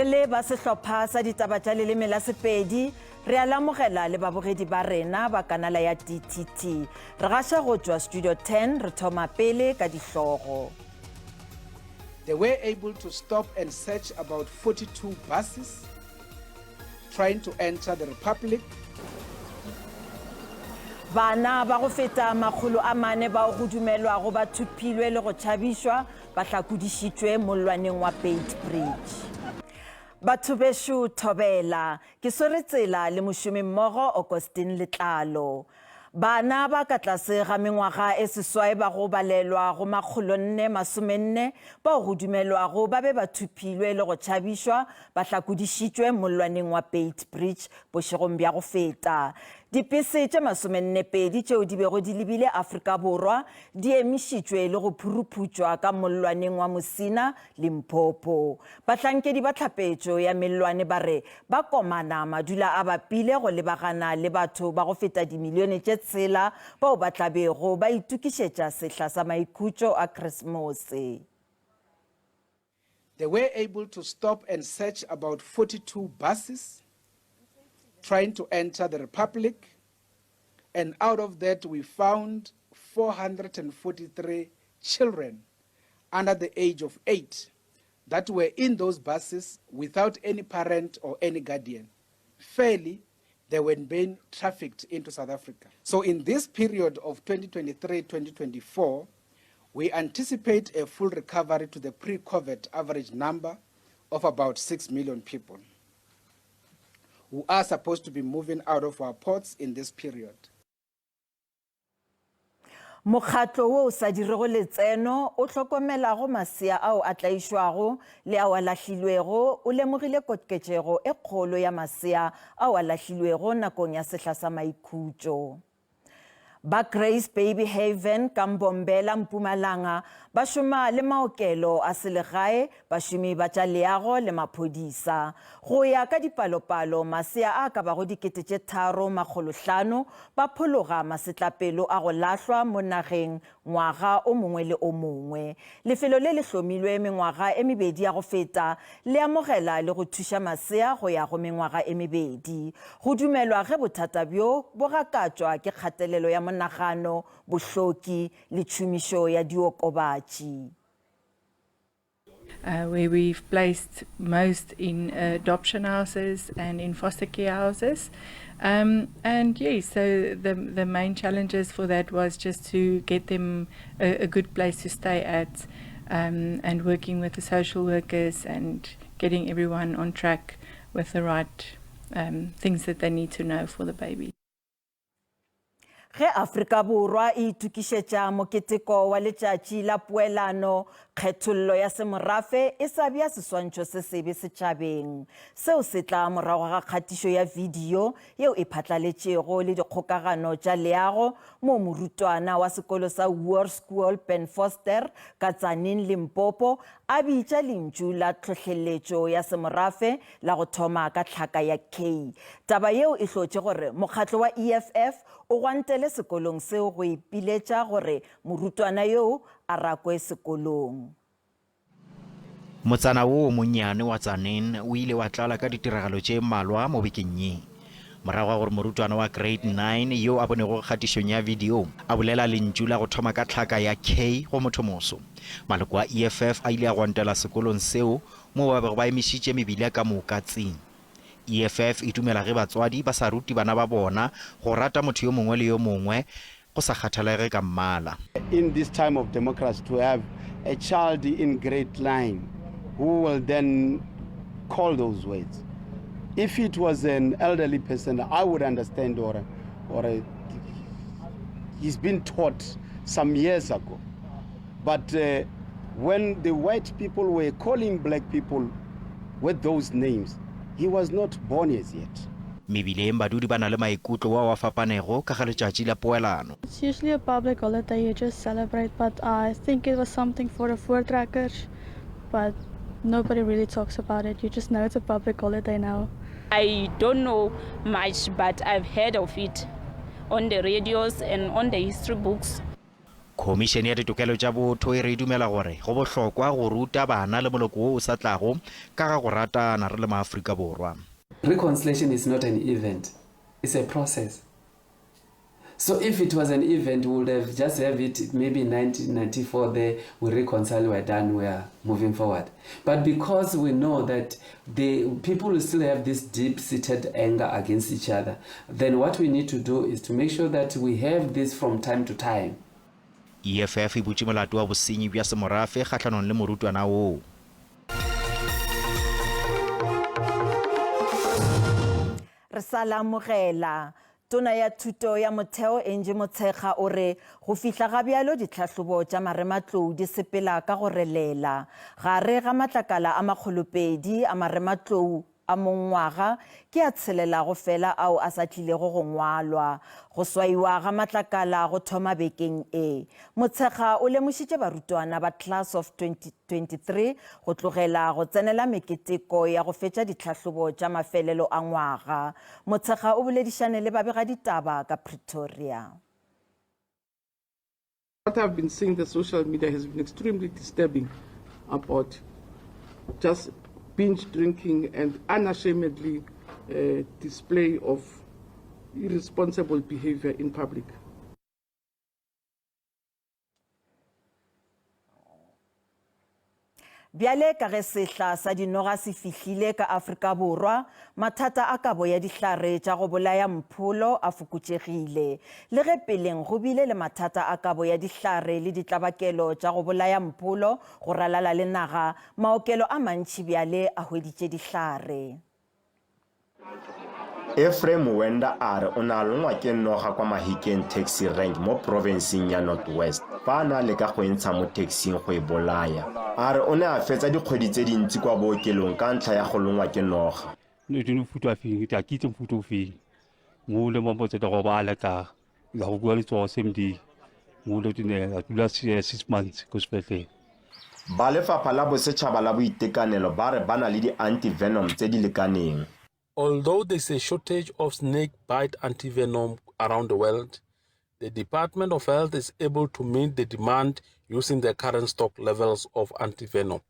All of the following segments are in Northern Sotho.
Re le ba sehlopha sa ditaba tša leleme la Sepedi, re a lamogela le babogedi ba rena ba kanala ya DTT. Re gaša go tšwa Studio 10, re thoma pele ka dihlogo. They were able to stop and search about 42 buses trying to enter the Republic. Bana ba go feta 400 bao go dumelwago ba thuphilwe le go tšhabišwa ba hlakodišitšwe mollwaneng wa Beitbridge. Batho bešo thobela, ke swere tsela le mošomimmogo Augustine Letlalo. Bana ba ka tlase ga mengwaga e seswai ba go balelwa go makgolonne masomenne bao go dumelwago ba be ba thuphilwe le go tšhabišwa ba hlakodišitšwe mollwaneng wa Beitbridge bošegong bja go feta. Dipese tše masomennepedi tšeo di bego di lebile Afrika Borwa di emišitšwe le go phuruphutšwa ka mollwaneng wa Musina, Limpopo. Bahlankedi ba tlhapetšo ya mellwane ba re ba komana madula a bapile go lebagana le batho ba go feta dimilione tše tshela bao ba tla bego ba itokišetša sehla sa maikhutšo a Krismose. They were able to stop and search about 42 buses trying to enter the Republic, and out of that we found 443 children under the age of 8 that were in those buses without any parent or any guardian. Fairly, they were being trafficked into South Africa. So in this period of 2023-2024, we anticipate a full recovery to the pre-COVID average number of about 6 million people who are supposed to be moving out of our ports in this period. Mokgatlo wo o sa dirego letseno o hlokomelago masea ao a tlaišwago le ao a lahlilwego o lemogile koketšego e kgolo ya masea ao a lahlilwego nakong ya sehla sa maikhutšo. Ba Grace Baby Haven ka Mbombela, Mpumalanga ba šoma le maokelo a selegae, bašomi ba tša leago le maphodisa. Go ya ka dipalopalo, masea a ka bago 3500 ba phologa masetlapelo a go lahlwa mo nageng ngwaga o mongwe le o mongwe. Lefelo le le hlomilwe mengwaga e mebedi ya go feta, le amogela le go thuša masea go ya go mengwaga e mebedi. Go dumelwa ge bothata bjo bo gakatšwa ke kgatelelo ya monagano, bohloki le tšhomišo ya diokobatši. Uh, where we've placed most in adoption houses and in foster care houses. Um, and yeah, so the, the main challenges for that was just to get them a, a good place to stay at um, and working with the social workers and getting everyone on track with the right um, things that they need to know for the baby. Ge Afrika Borwa e itokišetša moketeko wa Letšatši la Poelano, kgethollo ya semorafe e sa bea seswantšho se sebe setšhabeng. Seo se tla morago ga kgatišo ya video yeo e phatlaletšego le dikgokagano tša leago moo morutwana wa sekolo sa Hoërskool Ben Vorster ka Tzaneen, Limpopo a bitša lentšu la tlhohleletšo ya semorafe la go thoma ka tlhaka ya K. Taba yeo e hlotše gore mokgatlo wa EFF o gwantele sekolong seo go ipiletša gore morutwana yoo a rakwe sekolong. Motsana wo o monnyane wa Tzaneen o ile wa tlala ka ditiragalo tše mmalwa mo bekeng ye. Morago ga gore morutwana wa Grade 9 yo a bonego kgatišong ya video a bolela lentšu la go thoma ka tlhaka ya K go mothomoso, maloko a EFF a ile a gwantela sekolong seo moo ba bego ba emišitše mebila ka moka tsi. EFF e dumela ge batswadi ba sa rute bana ba bona go rata motho yo mongwe le yo mongwe go sa kgathalege ka mmala. In this time of democracy to have a child in grade 9 who will then call those words. If it was an elderly person, I would understand or, or a, he's been taught some years ago. But uh, when the white people were calling black people with those names, he was not born as yet. Mebileng badudi ba na le maikutlo ao a fapanego ka ga letšatši la poelano. It's usually a public holiday you just celebrate, but I think it was something for the voortrekkers, but nobody really talks about it. You just know it's a public holiday now. I don't know much, but I've heard of it on the radios and on the history books. Khomišene ya Ditokelo tša Botho e re e dumela gore go bohlokwa go ruta bana le moloko wo o sa tlago ka ga go ratana re le maAfrika Borwa. Reconciliation is not an event, it's a process. So if it was an event, we would have just have it maybe 1994 there, we reconcile, we're done, we are moving forward. But because we know that the people will still have this deep-seated anger against each other, then what we need to do is to make sure that we have this from time to time. EFF e butše molato wa bosenyi bja semorafe kgahlanong le morutwana woo. Re sa le amogela. Tona ya Thuto ya Motheo Angie Motshekga o re go fihla ga bjalo ditlhahlobo tša marematlou di sepela ka go relela. Gare ga matlakala a makgolopedi a marematlou a mongwaga ke a tshelelago fela ao a sa tlilego go ngwalwa. Go swaiwa ga matlakala go thoma bekeng e. Motshekga o lemošitše barutwana ba Class of 2023 go tlogela go tsenela meketeko ya go fetša ditlhahlobo tša mafelelo a ngwaga. Motshekga o boledišane le babegaditaba ka Pretoria. What I've been seeing the social media has been extremely disturbing about just binge drinking and unashamedly uh, display of irresponsible behavior in public. Bjale ka ge sehla sa dinoga se fihlile ka Afrika Borwa, mathata a kabo ya dihlare tša go bolaya mpholo a fokotšegile. Le ge peleng go bile le mathata a kabo ya dihlare le ditlabakelo tša go bolaya mpholo go ralala le naga, maokelo a mantši bjale a hweditše dihlare. Ephraim Wenda a re o ne a longwa ke noga kwa Mahikeng Taxi Rank mo porofenseng ya North West fa a ne a leka go e ntsha mo taxing go e bolaya. A re o ne a fetsa dikgwedi tse dintsi kwa bookelong ka ntlha ya go longwa ke noga. Ne mofuta wa feng ke a ke itse mofuta o feng mo le mo botse go ba leka la go bua letsogo same day mo le ne a dula 6 months ko sepetlele. Ba Lefapha la Bosetšhaba la Boitekanelo ba re ba na le di-antivenom tse di lekaneng. Although there's a shortage of snake bite antivenom around the world, the Department of Health is able to meet the demand using the current stock levels of antivenom.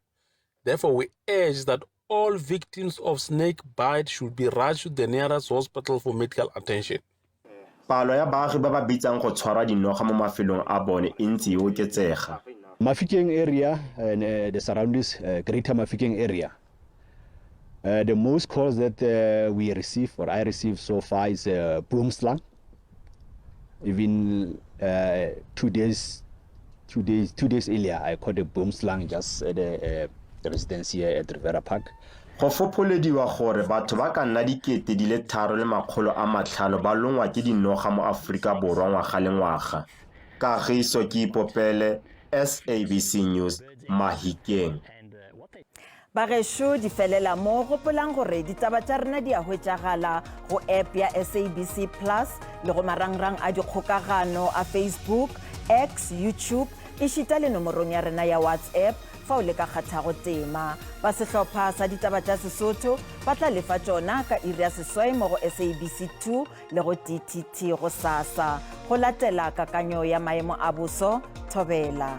Therefore, we urge that all victims of snake bite should be rushed to the nearest hospital for medical attention. Palo ya baagi ba ba bitsang go tshwarwa dinoga mo mafelong a bone e ntse e oketsega. Mafikeng area and uh, the surroundings, uh, Greater Mafikeng area. Uh, the most calls that uh, we receive or I receive so far is uh, Boomslang. Even uh, two days, two days, two days earlier, I caught a boomslang just at the, uh, the residence here at Rivera Park. Go fopholediwa gore batho ba ka nna 3,500 ba longwa ke dinoga mo Aforika Borwa ngwaga le ngwaga. Kagiso Keipopele, SABC News, Mahikeng. Bagešo di felela mo, gopolang gore ditaba tša rena di a hwetšagala go app ya SABC Plus le go marangrang a dikgokagano a Facebook, X, YouTube ešita le nomorong ya rena ya WhatsApp fao le ka kgathago tema. Ba sehlopha sa ditaba tša Sesotho ba tla lefa tšona ka iri ya seswai mo go SABC 2 le go DTT gosasa. Go latela kakanyo ya maemo a boso, thobela.